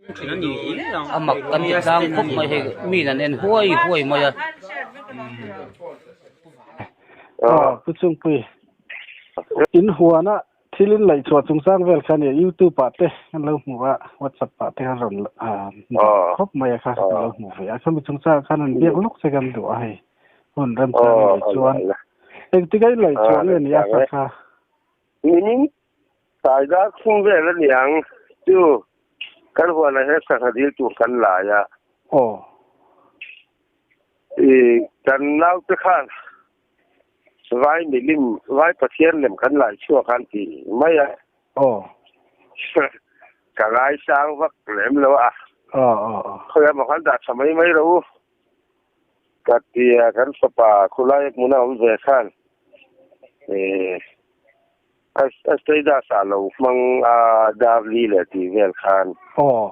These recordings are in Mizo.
A mak kan ti tlang khawp mai hei mi an en huai huai mai a. Aw Pu Chungpui, in huana thil in laih chhuah chungchang vel kha nia YouTube ah te kan lo hmu a, WhatsApp ah te khan rawn hmu khawp mai a kha kan lo hmu ve a, khami chungchang ah khan an biak lawk che kan duh a hei hun remchang a nih chuan engtik a in laih chhuah nge ni a kha kha. Nimin tlai dar thum vel a niang chu kan huanah hian sangha dil tur kan lai a. Aw. I kan naute khan vai milim, vai Pathian lem kan lai chhuak an ti mai a. Aw. Ka ngaisang vak lem lo a. Aw aw aw. Khawi emaw kan dah tha mai mai ro u. Ka ti a, kan fapa khulai hmuna awm ve khan eh a status ah lo hmang a Darli leh tih vel khan. Aw.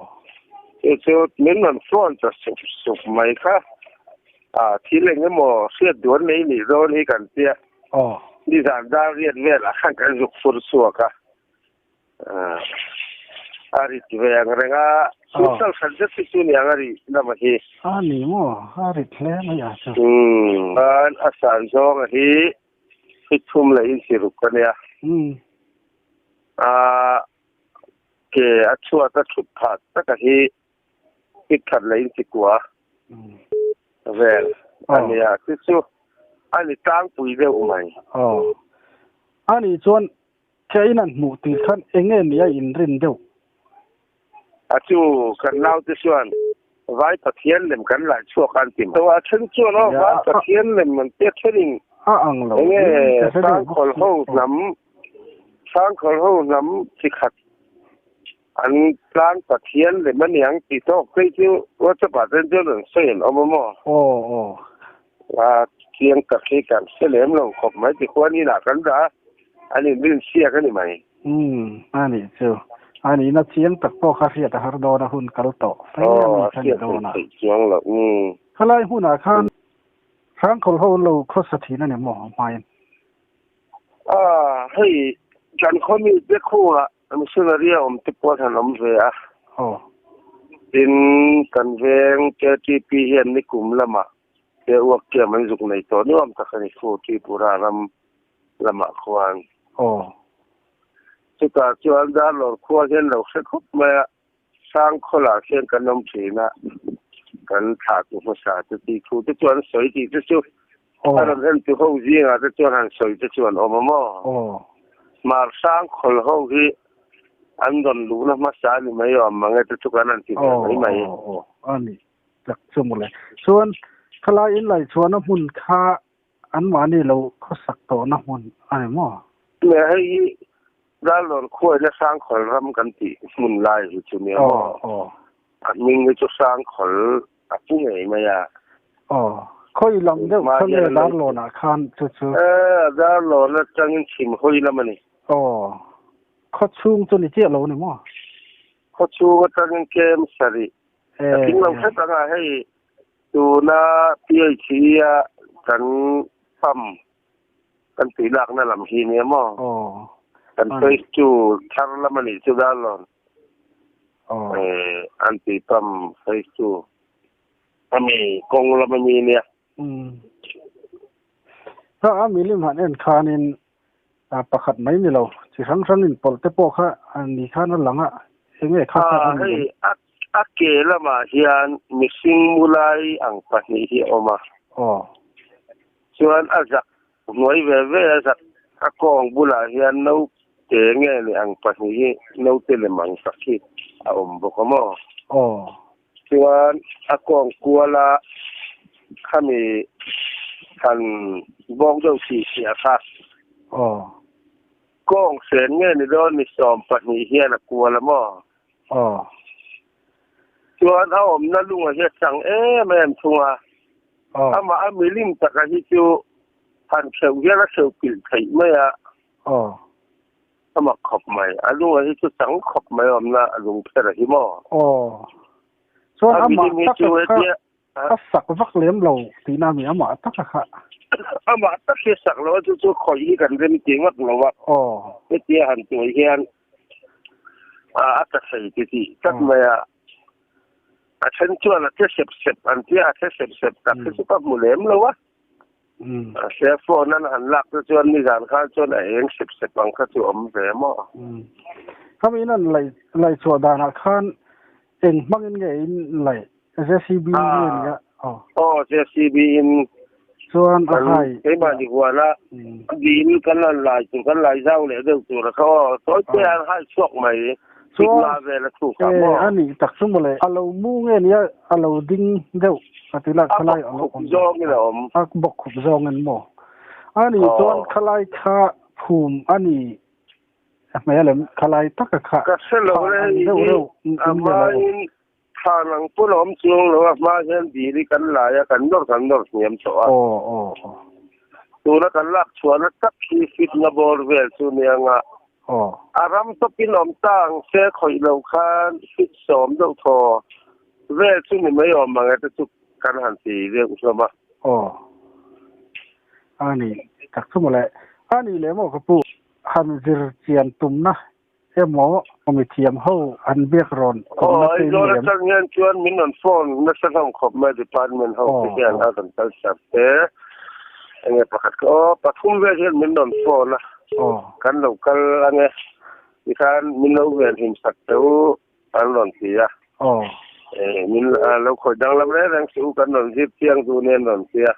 Chu chu min rawn phone ta sup sup mai kha. A thil eng emaw hriat duan nei nih dawn hi kan tia. Aw. Nizan dar riat velah khan kan zuk fur chhuak a. A rit ve ang reng a, social khat zet hi chu niang a rih lama hi. A ni maw, a rit hle mai a chu. Umm, a san zawnga hi hit thum leh inchi ruk a nia. A ke a chhuat a thut phah taka hi hit khat leh inchi kua vel a nia. Chu chu a ni tlangpui deuh mai. Aw, a nih chuan Chain an hmuh tir khan eng nge ni a inrin deuh? A chu kan naute chuan Vai Pathian lem kan lai chhuak an ti mai. A then chuan aw Vai Pathian lem an tia thenin A ang lo eng nge ka hre deuh bawk Hrangkhawl si. ho hnam Hrangkhawl ho hnam chi khat an tlang Pathian lem a niang ti tawk phei chu WhatsApp ah ten chuan rawn sawi an awm a maw? Aw aw. A chiang tak hi kan hre lem lo khawp mai ti khuan inah kan dah a, an inrin siak a ni mai. Umm, a nih chu. A nihna chiang tak pawh kha hriat a har dawn a, hun kal tawh fe a mi kha ni dawn a. Aw, a hriat theih chuang loh. Umm. Khalai hunah khan Hrangkhawl ho an lo khawsa thin a ni maw hmain? A, hei kan khaw mi te khungah Missionary a awm te pawh an awm ve a. Aw. Tin, kan veng KTP hian nikum lamah te uak kiam an zuk nei tawh nuam tak a ni khu Tripura ram lamah khuan. Aw. Chutah chuan Darlawr khua hian lo hre khawp mai a, Sangkhawlah khian kan awm thin a, kan thlahtu hmasa te tih thu te chuan sawi tih te chu a rawn en tu ho zingah te chuan han sawi te chu an awm a maw? Hmar Sangkhawl ho hi an rawn luhna hmasa a ni mai awm mang e te chu kan han ti ve mai mai. Aw a ni tak chu mawle. Chuan khalai in lai chuan a hmun kha Anmahni lo khawsak tawhna hmun a ni maw? Nge hei hi Darlawn khuaina Hrangkhawl ram kan tih hmun lai hi chu nia maw? Aw. A hming hi chu Hrangkhawl a pu ngei mai a. Aw. Khawi lam deuh kha nge Darlawnah khan chu chu? E, Darlawn atangin chhim hawi lam a ni. Aw. Khaw chhung chu ni chiah lo a ni maw? Khaw chhung atangin kem sarih. A tling lo hret ang a hei Tuna PHE a kan pump kan tui lakna lam hi nia maw? Aw. Kan phase two thar lam a nih chu Darlawn. Aw. Eh, an tui pump phase two ami kawng lam ami nia. Umm. Kha a milim han en khanin pakhat mai ni lo, chi hrang hrang in pawlh te pawh kha ni khan a lang a, enge kha kha a ni Hei a ke lamah hian mihring mu lai ang pahnih hi a awm a. Aw. Chuan a zak hnuai ve ve a zak a kawng bulah hian naute nge ni ang pahnih hi naute lem ang tak hi a awm bawk a maw? Aw. Chuan a kawng kuala khami han bawk deuh tih hria kha. Aw. Kawng hren nge ni dawn ni 12 hian a kual a maw? Aw. Chuan a awmna lunga hi a chang em em thung a. Aw. Amah a milim taka hi chu han kheuh hian a kheuh pilh theih mai a. Aw. A mak khawp mai. A lunga hi chu chang khawp mai awmna a lung pher a hi maw? Aw. Chuan amah taka kha a sak vak lem lo tihna a mi amah taka kha? Amah tak hi a sak lo a, chu chu khawih hi kan rem ti ngawt lo a. Aw. Hetia han tuai hian a ta thei ti tih tlat mai a. A then chuan a che sep sep an tia, a che sep sep tak hi chu ka hmu lem lo a. Mahse phone an han lak te chuan nizan khan chuan a eng sep sep ang kha chu awm ve maw. Khami in an laih laih chhuah danah khan eng hmangin nge in laih JCB nge nia aw. Aw JCB in chuan a hai keimahni huana dil kan han lai tur kan lai zau leh deuh tur a kha aw tawi te an hai chhuak mai. Chuan e a nih tak chu mawle a lo mu nge nia a lo ding deuh a ti la khalai a lo awm zawngin a awm a bawk khup zawngin maw a nih chuan khalai kha phum a ni hmel em khalai taka kha ka hre lo le deuh reuh a hmain thlan ang pawh a awm chuang lo a hma hian dil hi kan lai a kan nawr kan nawr hniam tawh a aw aw aw tuna kan lak chhuahna tak hi fitna bawr vel chu nia nga Aw. A ram tawpin awm ta ang se khawih lo khan fit sawm deuh thaw vel chu ni mai awm ang e te chu kan han ti deuh hlawm a. Aw. A ni tak chu mawle. A nih leh maw ka pu, han zir chian tumna emaw mithiam ho han biak rawn tumna te in ni em? Aw, Aizawl atang hian chuan min rawn phone nasa hlawm khawp mai department ho te hian a rawn kal sak te. Enge pakhat kha aw, pathum vel hian min rawn phone a. Kan lo kal ange, tikhan min lo venhim sak teh u an rawn ti a. Min lo khawih danglam reng reng suh u, kan rawn zir chiang duh nen rawn ti a.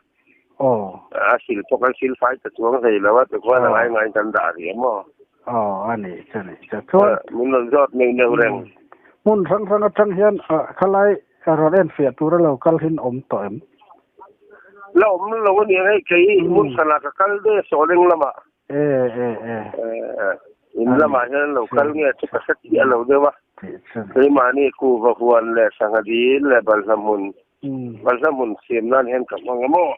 A sil pawh kan sil fai ta chuang hlei lo a, tikhuan a ngai ngaiin kan dah rih a maw. Aw, a ni chu ni chu. Chuan min rawn zawt neuh neuh reng. Hmun hrang hrang atang hian khalai rawn enfiah tura lo kal hin awm tawh em? La awm lo a nia hei kei hmun hranah ka kal ve Sawleng lamah. E e e. In lamah hian lo kal nge chu ka hre chiah lo deuh a. Keimahni kuhva huan leh sangha dil leh balhla hmun balhla hmun siam nan hian ka hmang a maw.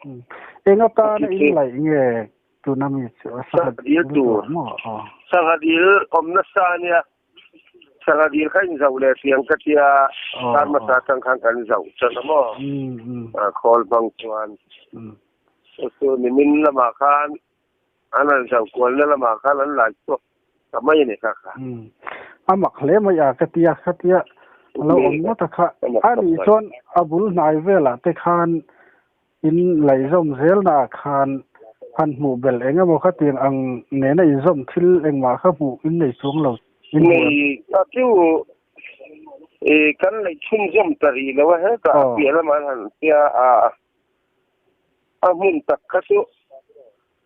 Eng atana in laih nge tuna mi chu a sangha dil tur maw. Sangha dil awm nasa a nia. Sangha dil kha in zoh leh hriang ka tia kar hmasa atang khan kan zoh chan a maw? Khawl hmang chuan chu chu nimin lamah khan an han zoh kualna lamah khan an lai chhuak ta mai a ni kha kha. A mak hle mai a ka tia kha tia a lo awm ngawt a kha. A nih chuan a bul hnai velah te khan In laihzawm zelnaah khan han hmuh belh eng emaw kha tiang ang nena inzawm thil engmah kha hmuh in nei chuang lo in hmuh em? Nei a chu i kan laih chhunzawm ta rih lo a hetah a piah lamah an han tia a a hmun tak kha chu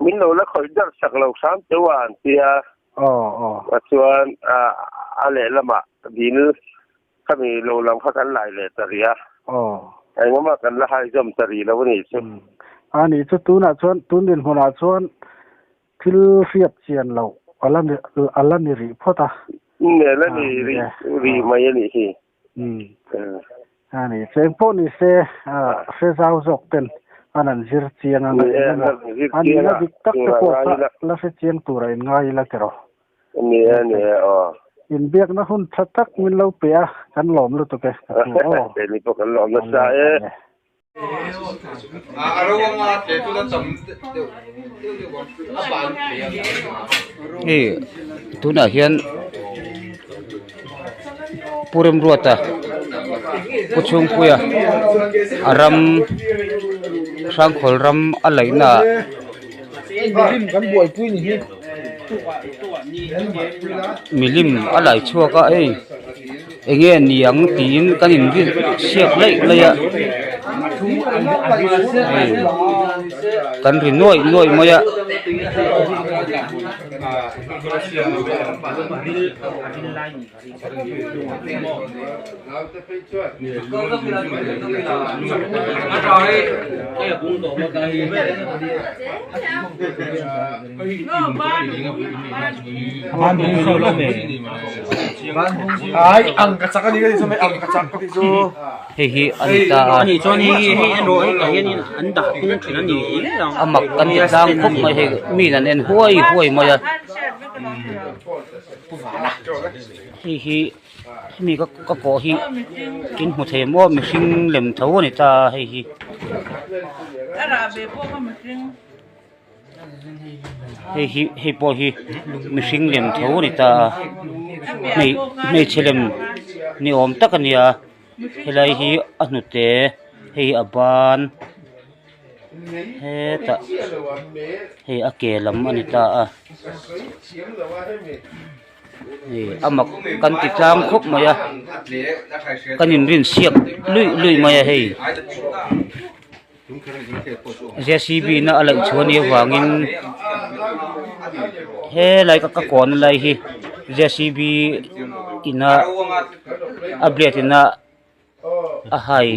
min lo la khawih dar sak lo hram teuh a an tia a chuan a lehlamah dil Khami lo lam kha kan lai leh ta rih a. Aw. Engmah kan la hai zawm ta rih lo a nih chu. A nih chu tunah chuan tun dinhmunah chuan thil hriat chian loh a la ni a la ni rih phawt a. Umm a la ni rih rih mai a nih hi. Umm. A nih chu engpawh ni se hre zau zawk ten an an zir chiang ang a engemaw a nihna dik tak te pawh kha la hre chiang tur a inngai ila keraw. Ni e, ni e, aw. Inbiakna hun tha tak min lo pe a, kan lawm lutuk e, ka thu aw. Keini pawh kan lawm nasa e. Hei tunah hian Pu Remruata Pu Chhungpuia a ram Hrangkhawl ram a laihna ah. Milim a lai chhuak a hei eng nge ni ang tiin kan in siak laih laih a hei kan ri nuaih nuaih mai a. Hei hi a ni ta a a mak kan ti tlang khawp mai hei mi an en huai huai mai a. Hei hi hemi ka ka kawh hi in hmu thei maw mihring lem tho a ni ta a hei hi. Hei hi hei pawh hi mihring lem tho a ni ta a hmeichhe lem ni awm tak a ni a. Helai hi a hnute hei hi a ban hetah hei a ke lam a ni ta a hei a mak kan ti tlang khawp mai a kan inrin siak luih luih mai a hei. J_c_b na a laih chhuah anih avangin helai ka ka kawn lai hi j_c_b ina a blade ina a hai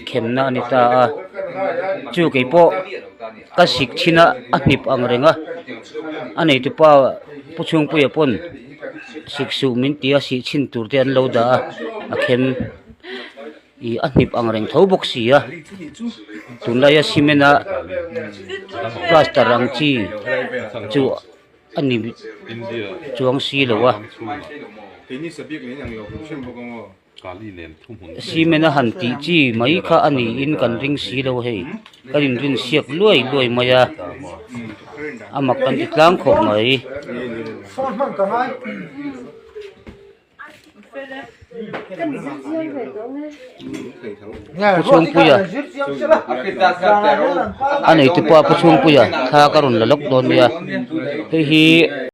khenna a ni ta a chu kei pawh ka sik thin a a hnip ang reng a a neitupa pu chhungpuia pawn sik suh min ti a sih chhin tur te an lo dah a a khem. Ih a hnip ang reng tho bawk si a tunlaia cement a plaster ang chi chu a ni chuang si lo a cement a han tih chi mai kha a niin kan ring si lo hei kan inrin siak luai luai mai a a mak kan ti tlang khawp mai. Pu Chhungpuia a neitupa Pu Chhungpuia thla ka rawn la lawk dawn nia hei hi.